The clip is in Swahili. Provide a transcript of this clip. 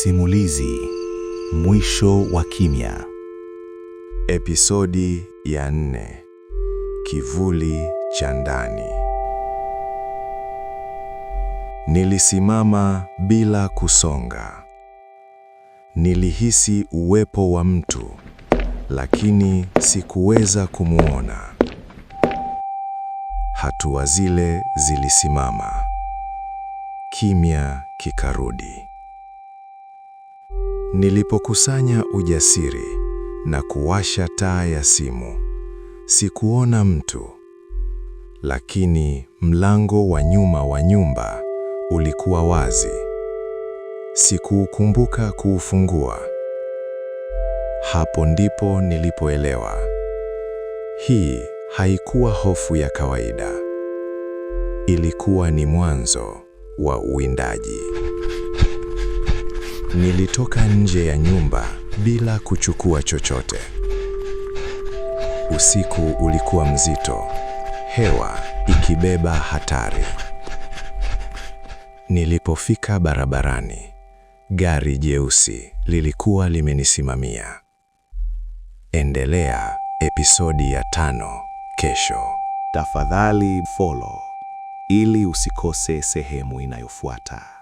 Simulizi: Mwisho wa Kimya. Episodi ya 4. Kivuli cha ndani. Nilisimama bila kusonga. Nilihisi uwepo wa mtu, lakini sikuweza kumuona. Hatua zile zilisimama. Kimya kikarudi. Nilipokusanya ujasiri na kuwasha taa ya simu, sikuona mtu. Lakini mlango wa nyuma wa nyumba ulikuwa wazi. Sikuukumbuka kuufungua. Hapo ndipo nilipoelewa. Hii haikuwa hofu ya kawaida. Ilikuwa ni mwanzo wa uwindaji. Nilitoka nje ya nyumba bila kuchukua chochote. Usiku ulikuwa mzito, hewa ikibeba hatari. Nilipofika barabarani, gari jeusi lilikuwa limenisimamia. Endelea episodi ya 5 kesho. Tafadhali follow ili usikose sehemu inayofuata.